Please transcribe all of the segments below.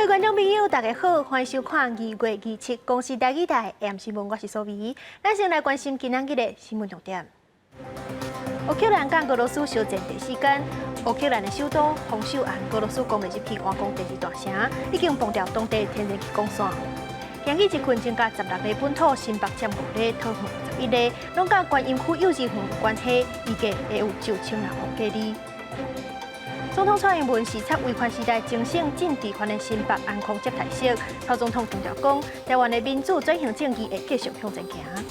位觀眾朋友，大家好，歡迎收看2月27公視台語台 AM 新聞，我是蘇美。咱先來關心今仔日的新聞重點。烏克蘭佮俄羅斯相戰第四天，烏克蘭的首都封守按俄羅斯攻入去完攻第二大城，已經崩掉當地天然氣管線。今日一群增加16例本土，新北佔五例，桃園11例，攏佮觀音區幼稚園有關係，預計會有9000人予隔離。總統蔡英文視察維權時代精省陣地發的新北安康接待室，蔡總統強調講，台灣的民主轉型正義會繼續向前行。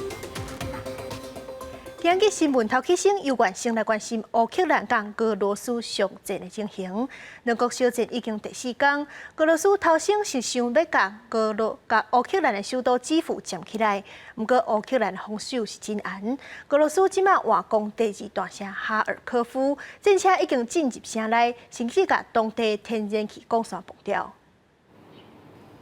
今日新聞頭起先，由原先來關心烏克蘭佮俄羅斯相戰的情形。兩國相戰已經第四天，俄羅斯頭先是想欲共共烏克蘭的首都基輔佔起來，毋過烏克蘭防守是真嚴。俄羅斯這馬換攻第二大城哈爾科夫，戰車已經進入城內，甚至共當地天然氣管線崩掉。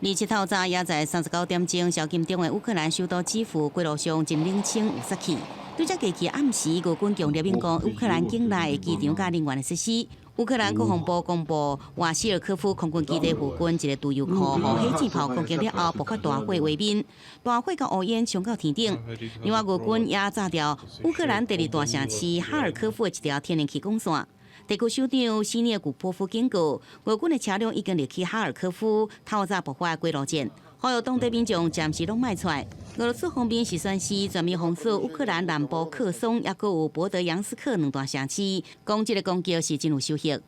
27透早也在39點鐘，宵禁中的烏克蘭首都基輔街路上真冷清有殺氣。對這過去暗時，俄軍強烈進攻烏克蘭境內的機場佮能源的設施。烏克蘭國防部公布，瓦西爾科夫空軍基地附近一個貯油庫，予火箭炮攻擊了後，爆發大火畫面，大火佮烏煙衝到天頂。另外，俄軍也炸掉烏克蘭第二大城市哈爾科夫的一條天然氣管線。地區首長西涅古波夫警告，俄軍的車輛已經入去哈爾科夫，透早爆發街路戰，呼籲當地民眾暫時攏莫出來。俄羅斯方面是宣示全面封鎖烏克蘭南部克松，抑閣有博德揚斯克兩大城市，講這個攻擊是真有收效。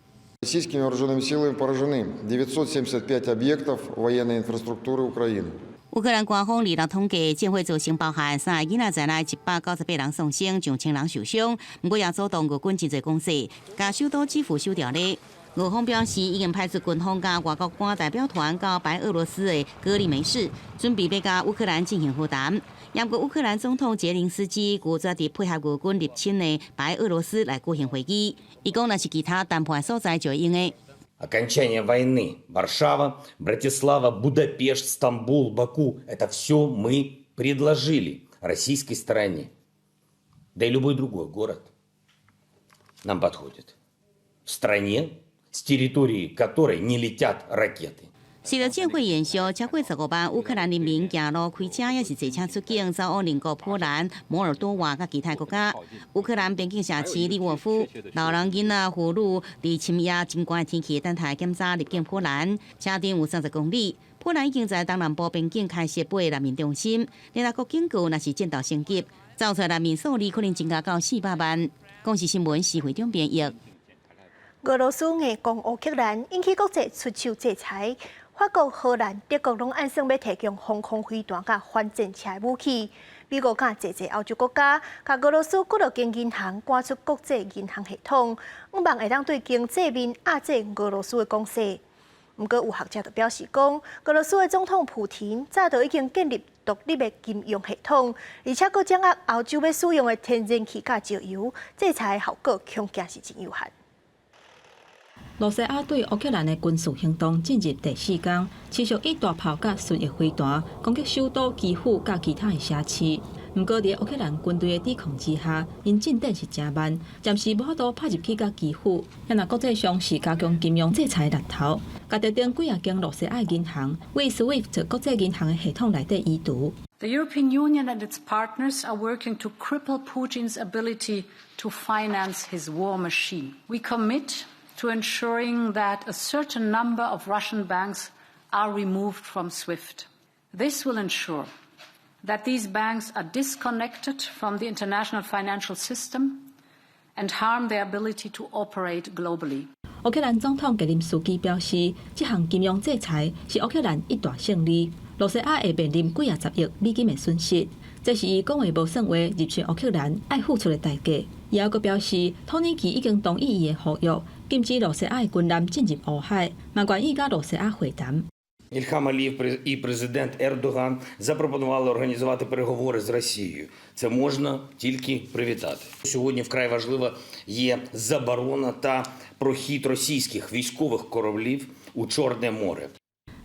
Российскими вооруженными силами поражены 975 объектов военной инфраструктуры Украины. 烏克蘭官方26統計，戰火造成包含三个囡仔在內198人喪生，上千人受傷。毋過也阻擋俄軍真濟攻勢，共首都基輔收牢咧。俄方表示，已經派出軍方佮外交官代表團到白俄羅斯的戈利梅市，準備欲佮烏克蘭進行和談。毋過烏克蘭總統澤連斯基拒絕佇配合俄軍入侵的白俄羅斯來舉行會議。伊講，若是其他談判所在就會用的。 Окончание войны. Варшава, Братислава, Будапешт, Стамбул, Баку – это все мы предложили российской стороне. Да и любой другой город нам подходит. В стране, с территории которой не летят ракеты. 隨著戰火延燒，超過15萬烏克蘭人民行路、開車抑是坐車出境，走往鄰國波蘭、摩爾多瓦佮其他國家。烏克蘭邊境城市利沃夫，老人、囡仔、婦女佇深夜真寒的天氣等待檢查入境波蘭，車程有30公里。波蘭已經在東南部邊境開設八个難民中心，聯合國警告，若是戰鬥升級，走出來難民數字可能增加到400萬。公視新聞施惠中編譯。俄羅斯硬攻烏克蘭，引起國際出手制裁。法國、荷蘭、德國攏按算欲提供防空飛彈佮反戰車武器。美國佮濟濟歐洲國家，共俄羅斯幾落間銀行趕出國際銀行系統，向望會當對經濟面壓制俄羅斯的攻勢。毋過有學者就表示講，俄羅斯的總統普廷早就已經建立獨立的金融系統，而且閣掌握歐洲欲使用的天然氣佮石油，制裁效果恐驚是真有限。羅西亞對烏克蘭的軍事行動進入第四天，持續以大炮佮巡弋飛彈攻擊首都基輔佮其他的城市。毋過，佇烏克蘭軍隊的抵抗之下，𪜶進展是誠慢，暫時無法度拍入去到基輔。若國際上是加強金融制裁的力頭，共特定幾仔間羅西亞銀行對 SWIFT 國際銀行的系統內底移除。 The European Union and its partners are working to cripple Putin's ability to finance his war machine. We commit to ensuring that a certain number of Russian banks are removed from SWIFT. This will ensure that these banks are disconnected from the international financial system and harm their ability to operate globally. 烏克蘭總統澤連斯基表示，這項金融制裁是烏克蘭一大勝利。羅西亞會面臨幾仔十億美金的損失，這是伊講話無算話入侵烏克蘭愛付出的代價。伊猶閣表示，土耳其已經同意伊的呼籲，禁止羅西亞的軍艦進入烏海，嘛願意佮羅西亞會談。 Ільхам Алієв і президент Ердоган запропонували організувати переговори з Росією. Це можна тільки привітати. Сьогодні вкрай важлива є заборона та прохід російських військових кораблів у Чорне море.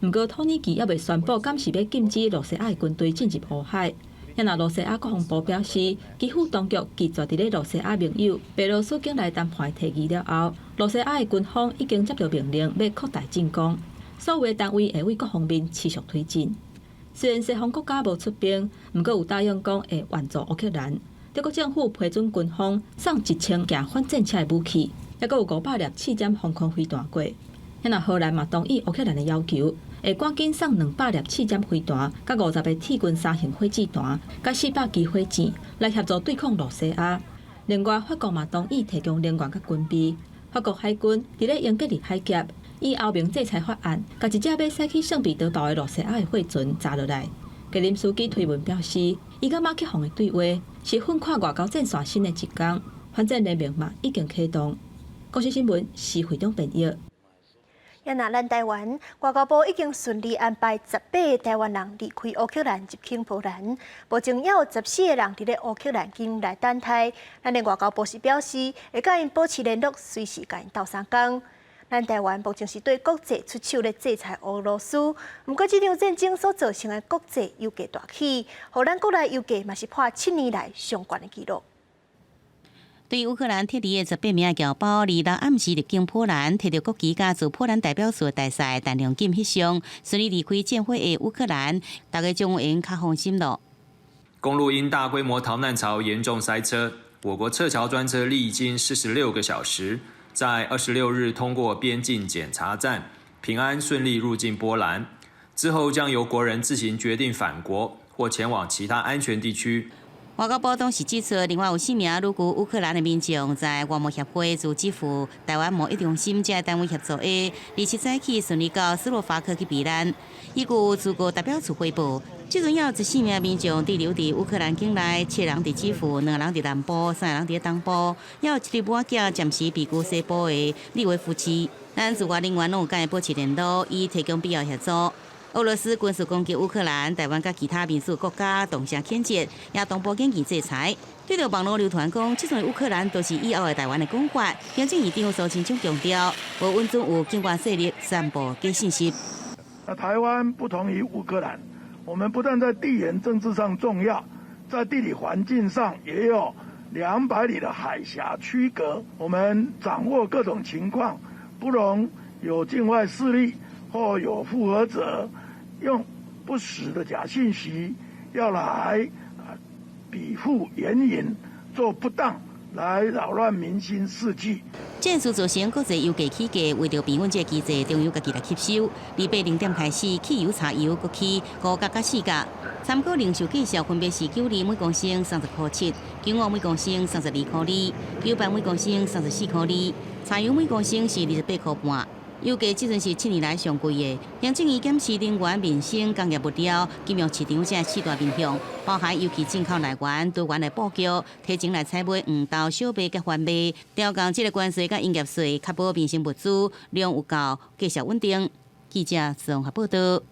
毋過，土耳其猶未宣布敢是欲禁止羅西亞的軍隊進入烏海。若羅西亞國防部表示，基輔當局拒絕佇咧羅西亞盟友白羅斯境內談判的提議了後，羅西亞的軍方已經接到命令，欲擴大進攻。所有的單位會為各方面持續推進。雖然西方國家無出兵，毋過有答應講會援助烏克蘭。德國政府批准軍方送1000件反戰車的武器，抑閣有500粒刺針防空飛彈過。若荷蘭嘛同意烏克蘭的要求，會趕緊送200粒刺針飛彈，佮50個鐵軍三型火箭彈，佮400支火箭來協助對抗羅西亞。另外，法國嘛同意提供人員佮軍備。法國海軍佇咧英吉利海峽，以歐盟制裁法案，共一隻欲駛去聖彼得堡的羅西亞的貨船砸落來。澤連斯基推文表示，伊佮馬克宏的對話是奮看外交戰線新的一天，反戰聯盟嘛已經啟動。公視新聞施會長編譯。也若咱台灣外交部已經順利安排18個台灣人離開烏克蘭入境波蘭，目前也有14個人佇咧烏克蘭境內等待。咱的外交部是表示，會佮𪜶保持聯絡，隨時共𪜶鬥相共。咱台灣目前是對國際出手咧制裁俄羅斯，毋過這場戰爭所造成的國際油價大起，予咱國內油價嘛是破7年來上懸的紀錄。對烏克蘭撤離的18名僑胞，26暗時入境波蘭，提著國旗佮駐波蘭代表處的大使陳良金翕相，順利離開戰火的烏克蘭，大家總會較放心囉。公路因大規模逃難潮嚴重塞車，我國撤僑專車歷經46個小時，在26日通過邊境檢查站，平安順利入境波蘭。之後將由國人自行決定返國或前往其他安全地區。外交部當時指出，另外有四名旅居烏克蘭的民眾，在外貿協會駐基輔台灣貿易中心這單位協助下，27早起順利到斯洛伐克去避難。依據駐國代表處回報，這陣有14名民眾滯留佇烏克蘭境內，七人佇基輔，兩人佇南部，三個人佇東部，也有一對母仔暫時避居西部的立委夫妻。咱駐外人員攏有共𪜶保持聯絡，以提供必要協助。俄羅斯軍事攻擊烏克蘭，台灣佮其他民主國家同聲譴責，也同步研議制裁。對著網路流傳講，這陣烏克蘭都是以後的台灣的講法，行政院長蘇貞昌強調，無允准有境外勢力散布假信息。那台灣不同於烏克蘭，我們不但在地緣政治上重要，在地理環境上也有200里的海峽區隔。我們掌握各種情況，不容有境外勢力或有附和者用不實的假信息要來比附援引做不當，來擾亂民心士氣。戰事造成國際油價起價，為著平穩這個機制，中油家己來吸收。28零點開始，汽油、柴油各起5角佮4角。參考零售價數分別是92每公升30塊7，95每公升32塊2，98每公升34塊2，柴油每公升是28塊半。油價這陣是7年來上貴的。行政院檢視能源、民生、工業物料、金融市場這四大面向，包含油氣進口來源、多元的布局，提前來採買黃豆、小麥佮番麥，調降這個關稅佮營業稅，確保民生物資量有夠，價格穩定。記者綜合報道。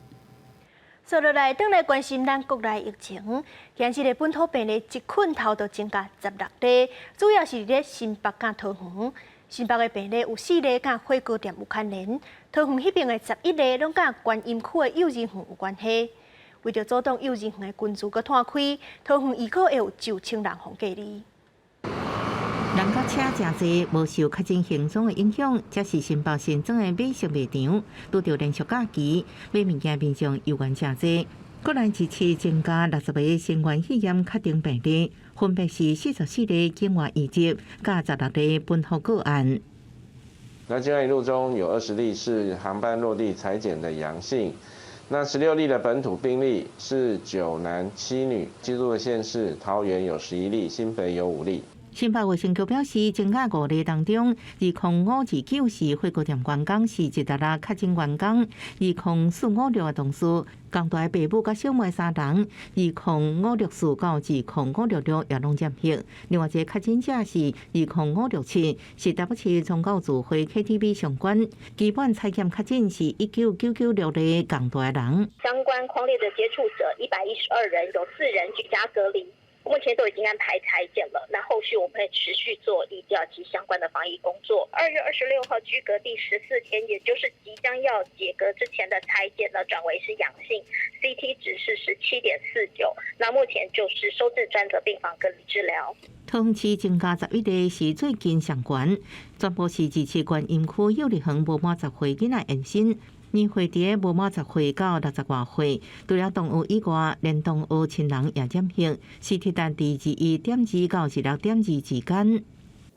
接落來，轉來關心咱國內疫情，今日的本土病例一困頭就增加16例，主要是佇咧新北佮桃園。新北的病例有四例佮火鍋店有牽連，桃園彼爿的11例攏佮觀音區的幼兒園有關係。為著阻擋幼兒園的群聚閣湠開，桃園預估會有9000人予隔離。人佮車誠濟，無受確診行蹤的影響，這是新北新增的美食賣場，拄著連續假期，買物件民眾猶原誠濟。國內一次增加60個新冠肺炎確診病例，分別是44例境外移入，佮16例本土個案。那境外移入中有20例是航班落地採檢的陽性，那16例的本土病例是9男7女，記錄的縣市桃園有11例，新北有5例。新北衛生局表示，增加五例當中，20529是火鍋店員工，是一六確診員工；20456的同事，共大爸母佮小妹三人；20564到20566也攏染疫。另外一个確診者是20567，是台北市宗教聚會 KTV 相關。基本採檢確診是19996例共大人。相關匡列的接觸者112人，有4人居家隔離。目前都已經安排採檢了，那後續我們會持續做疫調及相關的防疫工作。2月26號居隔第14天，也就是即將要解隔之前的採檢呢，轉為是陽性，CT 值是17.49，那目前就是收治專責病房隔離治療。桃園市增加11例是最近上懸，全部是支持觀音區幼兒園無滿10歲囡仔延伸。年歲佇無滿10歲到60外歲，除了動物以外，連動物親人也染疫，CT 值佇21.2到26.2之間。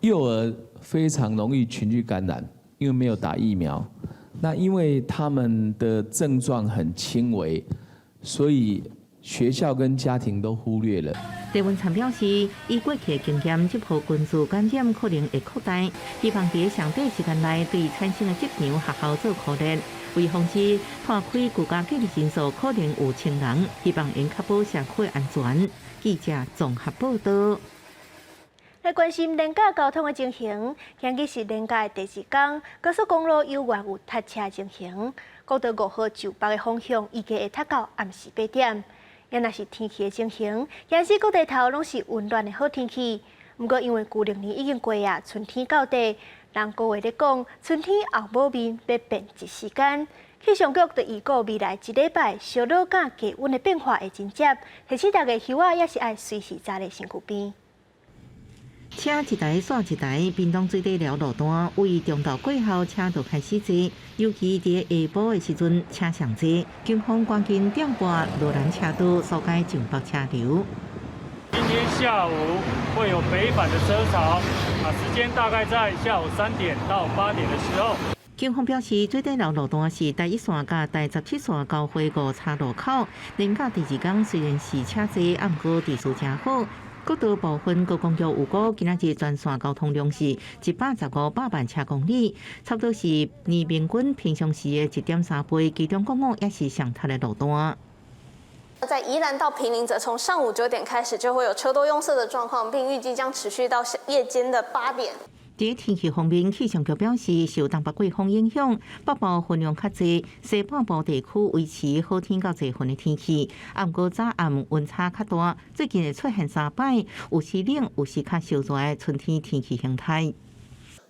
幼兒非常容易群聚感染，因為沒有打疫苗。那因為他們的症狀很輕微，所以學校跟家庭都忽略了。鄭文燦表示，以過去的經驗，這波群聚感染可能會擴大，希望佇上短時間內對產生的職場學校做擴練，為防止拖開居家隔離人數可能有千人，希望𪜶確保社區安全。記者綜合報道。來關心連假交通的情形，今日是連假的第二天，高速公路猶原有塞車情形。國道5號就北的方向，預計會塞到暗時8點。也若是天氣的情形，今日各地頭攏是溫暖的好天氣。毋過因為舊曆年已經過啊，春天到底，人古話咧講，春天後母面欲變一時間。氣象局就預告未來一禮拜，燒熱佮低溫的變化會真濟，提醒大家靴仔也是愛隨時紮咧身軀邊。車一台煞一台，屏東水底寮路段位中晝過後車就開始濟，尤其佇下晡的時陣車上濟，警方趕緊調撥羅蘭車道疏解上北車流。今天下午會有北返的車潮，啊，時間大概在下午3點到8點的時候。警方表示，水底寮路段是台一線佮台17線交匯五岔路口，連假第二天雖然是車濟，毋過秩序誠好。國道部分高公局預估，今仔日全線交通量是115百萬車公里，差不多是年平均平常時的1.3倍。其中國五也是上塞的路段。在宜蘭到坪林，則從上午9點開始就會有車多擁塞的狀況，並預計將持續到夜間的8點。佇天氣方面，氣象局表示，受東北季風影響，北部雲量較濟，西半部地區維持好天到濟雲的天氣。毋過早暗溫差較大，最近會出現三擺，有時冷，有時較燒熱的春天天氣形態。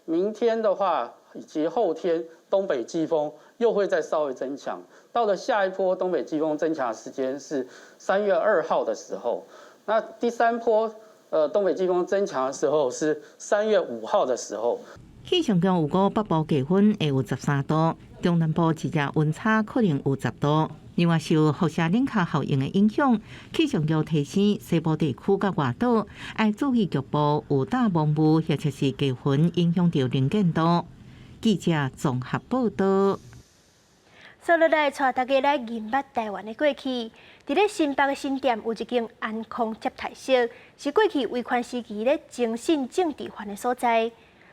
明天的話，以及後天，東北季風又會再稍微增強。到了下一波東北季風增強的時間是3月2號的時候，那第三波。東北季風增強的時候是3月5號的時候。氣象局預估北部氣溫會有13度，中南部一日溫差可能有10度。另外，受輻射冷卻效應的影響，氣象局提醒西部地區佮外島愛注意局部有大霧或者是低雲影響著能見度。記者綜合報道。接落來，帶大家來認捌台灣的過去。佇咧新北的新店有一間安康接待室，是過去威權時期咧偵訊政治犯的所在。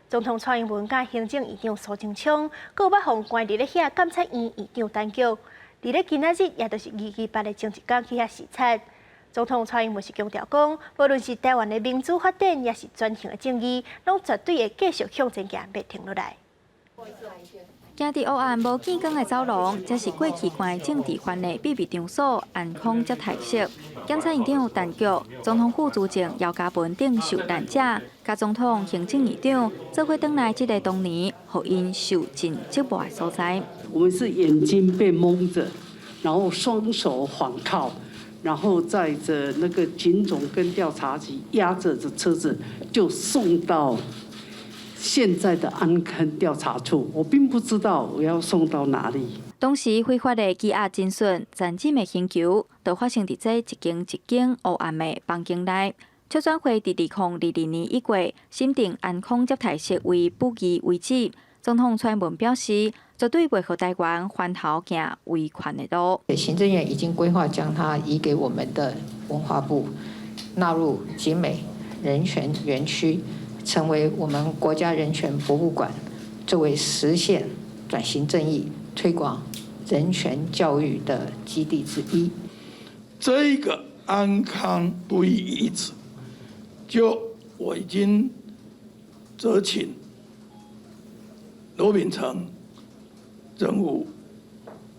總統蔡英文佮行政院長蘇貞昌，閣有捌予關佇咧遐監察院院長陳菊，佇咧今仔日，也就是228的前一工去遐視察。總統蔡英文是強調講，無論是台灣的民主發展，抑是轉型的正義，攏絕對會繼續向前行，袂停落來。行佇黑暗無見光的走廊，這是過去關政治犯的秘密場所——安康接待室。檢察院長陳菊、總統府資政姚嘉文等受難者，佮總統、行政院長做伙轉來這个當年，予𪜶受盡折磨的所在。我們是眼睛被蒙著，然後雙手反銬，然後載著那個警總跟調查局押著的車子，就送到現在的安康調查處，我並不知道我要送到哪裡。當時非法的羈押偵訊、殘忍的刑求，都發生佇這一間一間黑暗的房間內。促轉會佇2022年1月審定安康接待室為不義遺址。總統蔡英文表示，絕對袂予台灣翻頭行威權的路。行政院已經規劃將它移給我們的文化部，納入景美人權園區。成為我們國家人權博物館，作為實現轉型正義、推廣人權教育的基地之一。這個安康不義遺址，就我已經責請羅秉成政務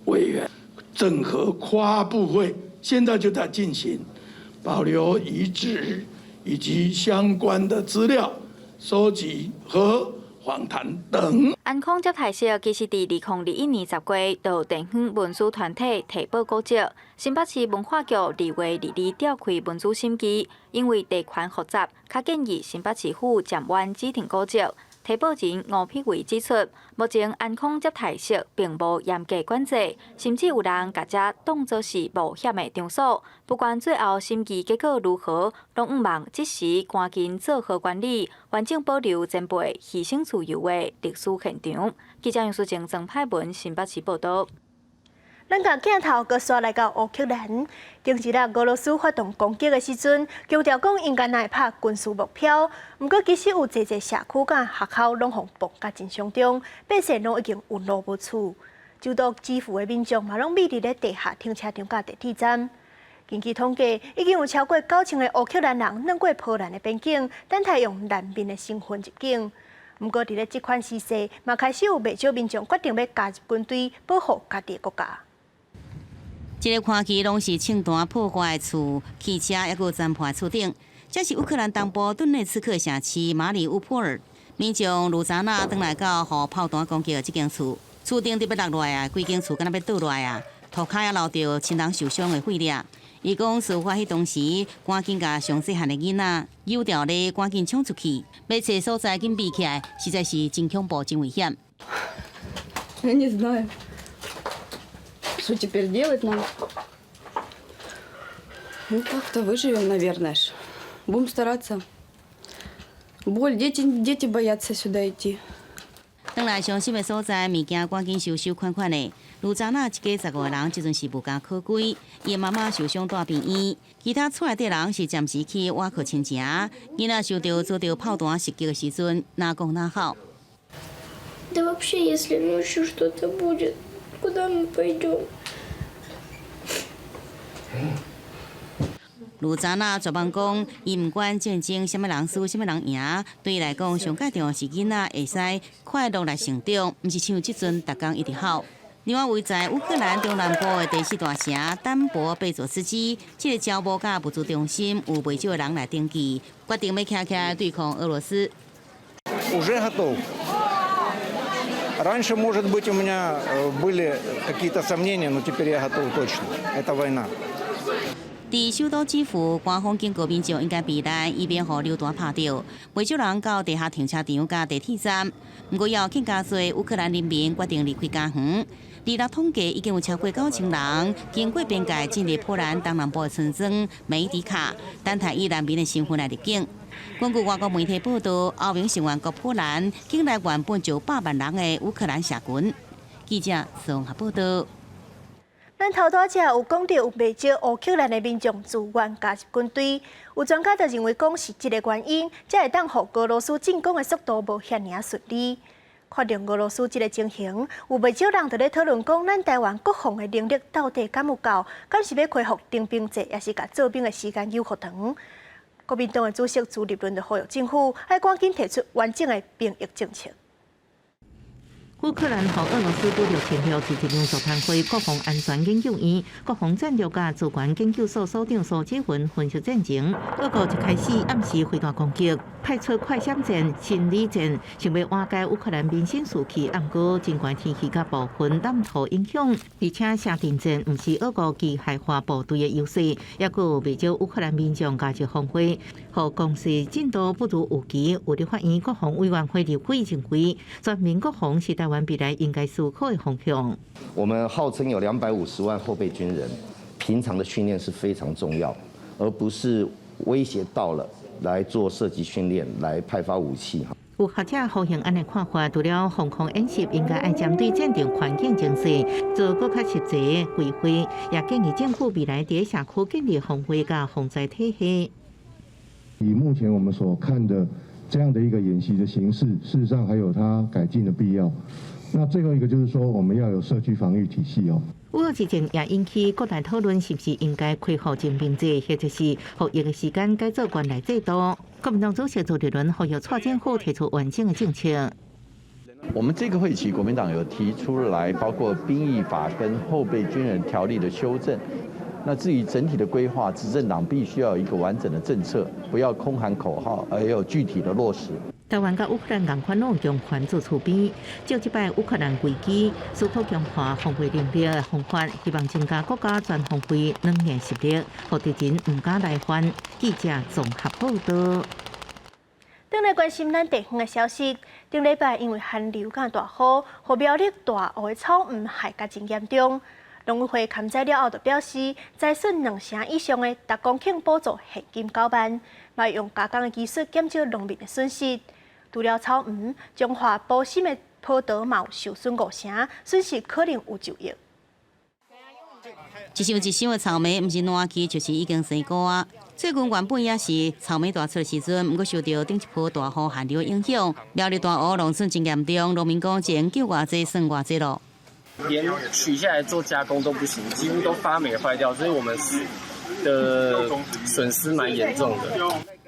委員整合跨部會，現在就在進行保留遺址以及相關的資料收集和訪談等。安康接待室其實佇2021年10月，就地方文史團體提報古蹟，新北市文化局2月22召開文資審議，因為地權複雜，較建議新北市府暫緩指定古蹟。提報人吳佩維指出，目前安康接待室並無嚴格管制，甚至有人共這當作是冒險的場所。不管最後審議結果如何，攏向望這時趕緊做好管理，完整保留前輩犧牲自由的歷史現場。記者楊淑靜、曾派文新北市報道。咱共鏡頭閣紲來到烏克蘭，頂一日俄羅斯發動攻擊的時陣，強調講𪜶敢若會拍軍事目標，毋過其實有濟濟社區佮學校攏予爆甲真傷重，百姓攏已經有路無厝。首都基輔的民眾嘛攏秘佇咧地下停車場佮地鐵站。根據統計，已經有超過9000個烏克蘭人轉過波蘭的邊境，等待用難民的身份入境。毋過佇咧這款時勢，嘛開始有袂少民眾決定欲加入軍隊，保護家己的國家。這个看起攏是銃彈破壞厝、汽車，抑閣有殘破厝頂。這是烏克蘭東部頓涅茨克城市馬里烏波爾民眾盧扎娜轉來到予炮彈攻擊的這間厝，厝頂都欲落落來啊，規間厝敢若欲倒落來啊，塗跤也留著親人受傷的血跡。伊講事發彼當時，趕緊共上細漢的囡仔揪牢咧，趕緊衝出去，欲揣所在緊避起來，實在是真恐怖、真危險。 Я не знаю, что теперь делать нам. Ну, как-то выживем, наверное. Ж. Будем стараться. Боль, дети, дети боятся сюда идти. 轉來傷心的所在，物件趕緊收收款款的。盧扎娜一家15個人，這陣是無家可歸。伊的媽媽受傷蹛病院，其他厝內底人是暫時去倚靠親情。囡仔受著遭著炮彈襲擊的時陣，哪講哪哭。 Да вообще, если ночью что-то будет, куда мы пойдем? 盧扎娜絕望講，伊毋管戰爭，啥物人輸，啥物人贏，對伊來講，上蓋重要是囡仔會使快樂來成長，毋是像這陣逐工一直哭。另外，位在烏克蘭中南部的第四大城丹博貝佐斯基，這个招募佮物資中心有袂少的人來登記，決定欲徛起來對抗俄羅斯。 Уже готов. Раньше, может быть, у меня были какие-то сомнения, но теперь я готов точно. Это война. 佇首都基輔，官方警告民眾應該避難，以免予榴彈拍著。袂少人到地下停車場佮地鐵站。毋過，有更加濟烏克蘭人民決定離開家園。二六統計已經有超過9000人經過邊界進入波蘭東南部的村莊梅迪卡，等待以難民的身份來入境。根據外國媒體報道，歐盟成員國波蘭境內原本就100萬人的烏克蘭社群。記者綜合報道。咱頭拄才有講著有袂少烏克蘭的民眾自願加入軍隊，有專家就認為講是這个原因，才會當予俄羅斯進攻的速度無遐爾順利。看著俄羅斯這个情形，有袂少人佇咧討論講，咱台灣國防的能力到底敢有夠？敢是欲恢復徵兵制，抑是共做兵的時間搝予長？國民黨的主席朱立倫就呼籲政府愛趕緊提出完整的兵役政策。烏克蘭予俄羅斯武力侵略，佇一場座談會，國防安全研究院、國防戰略佮資源研究所所長蘇志雲分析戰情。俄國一開始暗示飛彈攻擊，派出快閃戰、心理戰，想欲瓦解烏克蘭民心士氣。毋過真懸天氣佮部分藍土影響，而且城鎮戰毋是俄國機械化部隊的優勢，抑閣有袂少烏克蘭民眾加入防衛，予攻勢進度不如預期。有立法院國防委員會立委認為，全民國防是台灣未來應該思考的方向。我們號稱有250萬後備軍人，平常的訓練是非常重要，而不是威脅到了來做射擊訓練，來派發武器。有學者呼應按呢看法，除了防空演習，應該愛針對戰爭環境情勢做閣較實際規劃，也建議政府未來佇社區建立防衛佮防災體系。以目前我們所看的這樣的一個演習的形式，事實上還有它改進的必要。那最後一個就是說，我們要有社區防禦體系哦。烏俄戰爭也引起國內討論，是毋是應該恢復徵兵制，或者是服役的時間改做原來制度？國民黨主席朱立倫呼籲蔡政府提出完整的政策。我們這個會期，國民黨有提出來，包括兵役法跟後備軍人條例的修正。那至於整體的規劃，執政黨必須要有一個完整的政策，不要空喊口號，而要有具體的落實。台灣佮烏克蘭仝款攏強權做厝邊，藉這擺烏克蘭危機，思考強化防衛能力的方法，希望增加國家全方位軟硬實力，予敵人毋敢來犯。記者綜合報道。轉來關心咱地方的消息，頂禮拜因為寒流佮大雨，予苗栗大湖的草黃害甲真嚴重。農委會勘災了後就表示，災損兩成以上的逐公頃補助現金9萬，嘛用加工的技術減少農民的損失。除了草黃，彰化埔心的葡萄嘛有受損五成，損失可能有9億。一箱一箱的草莓，毋是爛去，就是已經生菇啊。最近原本也是草莓大出的時陣，毋過受著頂一波大雨寒流影響，苗栗大湖農損真嚴重，農民講一救偌濟算偌濟咯。連取下來做加工都不行，幾乎都發霉壞掉，所以我們的損失蠻嚴重的。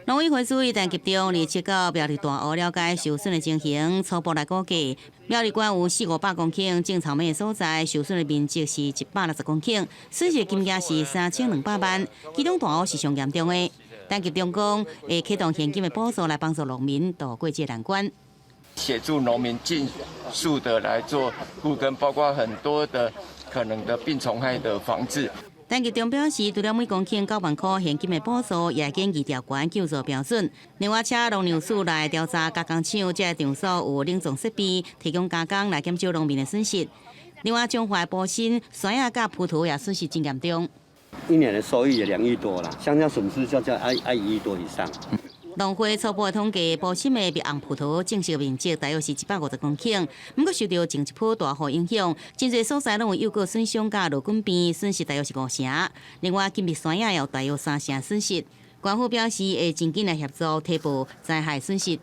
農委會主委陳吉仲27到苗栗大湖了解受損的情形，初步來估計，苗栗縣有四五百公頃種草莓的所在，受損的面積是160公頃，損失金額是3200萬。其中大湖是上嚴重的。陳吉仲講，會啟動現金的補助來幫助農民渡過這個難關，協助農民盡速的來做復耕，包括很多的可能的病蟲害的防治。陳吉仲表示，除了每公頃9萬塊現金的補助，也建議調懸救助標準。另外，請農糧署來調查加工廠，這个場所有冷藏設備，提供加工來減少農民的損失。另外，彰化埔心酸仔佮葡萄也損失真嚴重。一年的收益也2億多啦，香蕉損失就叫愛1億多以上。農會初步統計，埔心的蜜紅葡萄種植面積大約是150公頃，毋過受著前一波大雨影響，真濟所在攏有幼果損傷佮螺菌病，損失大約是5成。另外，金蜜酸仔也有大約3成損失。縣府表示會盡緊來協助提報災害損失。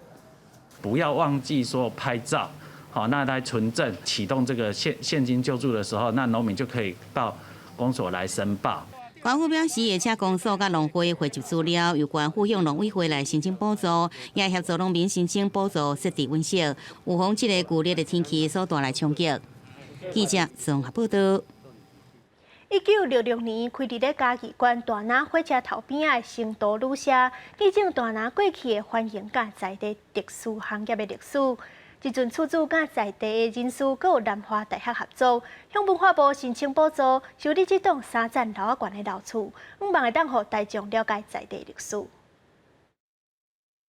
不要忘記說拍照，好，那來存證，啟動這個現金救助的時候，那農民就可以到公所來申報。縣府表示，會請公所佮農會匯集資料，由縣府向農委會來申請補助，也協助農民申請補助設置溫室，預防這個劇烈的天氣所帶來衝擊。記者綜合報道。1966年開佇咧嘉義縣大林火車頭邊仔的成都旅社，見證大林過去的繁榮佮在地特殊行業的歷史。這陣厝主佮在地的人士，閣有南華大學合作，向文化部申請補助，修理這棟三層樓仔懸的老厝，向望會當予大眾了解在地歷史。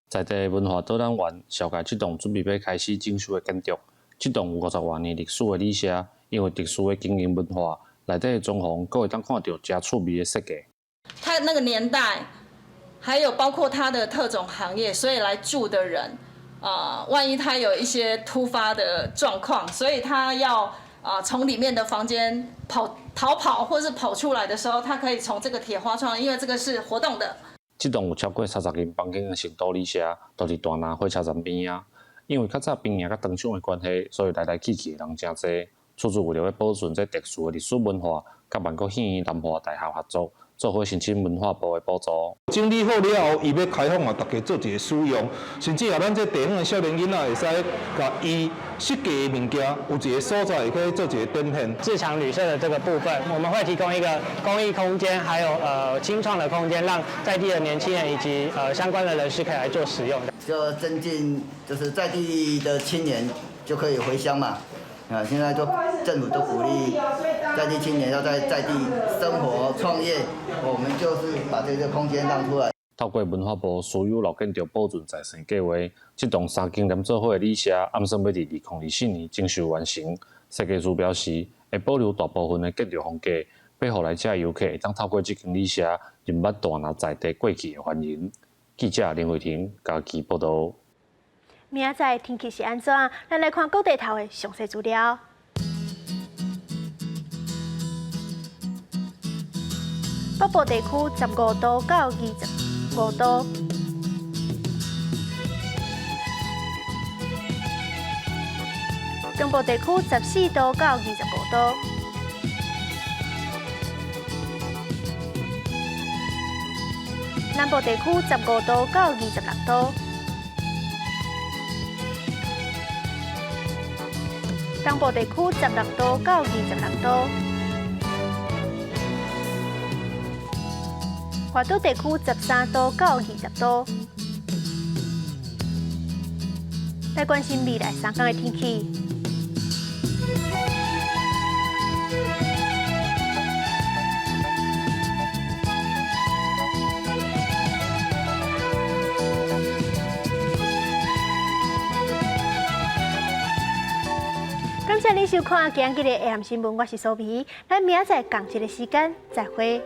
在地文化導覽員紹介這棟準備欲開始整修的建築，這棟有50外年歷史的旅社，因為特殊的經營文化，內底的裝潢閣會當看著誠趣味的設計。他那個年代，還有包括他的特種行業，所以來住的人。啊，萬一他有一些突發的狀況，所以他要啊從裡面的房間跑逃跑，或是跑出來的時候，他可以從這個鐵花窗，因為這個是活動的。這棟有超過30間房間的成都旅社，就佇大林火車站邊仔。因為較早兵營佮糖廠的關係，所以來來去去的人誠濟。厝主為著欲保存這特殊的歷史文化，佮萬國戲院南華大學合作。做伙申請文化部的補助。整理好了後，伊欲開放予大家做一个使用，甚至啊，咱這地方的少年囡仔會使共伊設計的物件，有一个所在會可以做一个展現。自強旅社的這個部分，我們會提供一個公益空間，還有青創的空間，讓在地的年輕人以及相關的人士可以來做使用。就增進，就是在地的青年就可以回鄉嘛。啊，現在都政府都鼓勵在地青年要在在地生活創業，我們就是把這個空間讓出來。透過文化部私有老建築保存再生計劃，這棟三間連做伙的旅社，按算欲佇2024年整修完成。設計師表示，會保留大部分的建築風格，欲予來遮遊客會當透過這間旅社，認捌大林在地過去的繁榮。記者林慧婷嘉義報導。明仔載天氣是按怎？咱來看各地頭的詳細資料。北部地區15度到25度，中部地區14度到25度，南部地區15度到26度。東部地區16度到26度，華東地區13度到20度。來關心未來三天的天氣。謝您收看今日的 AM 新聞，我是蘇皮，咱明仔載仝一个時間再會。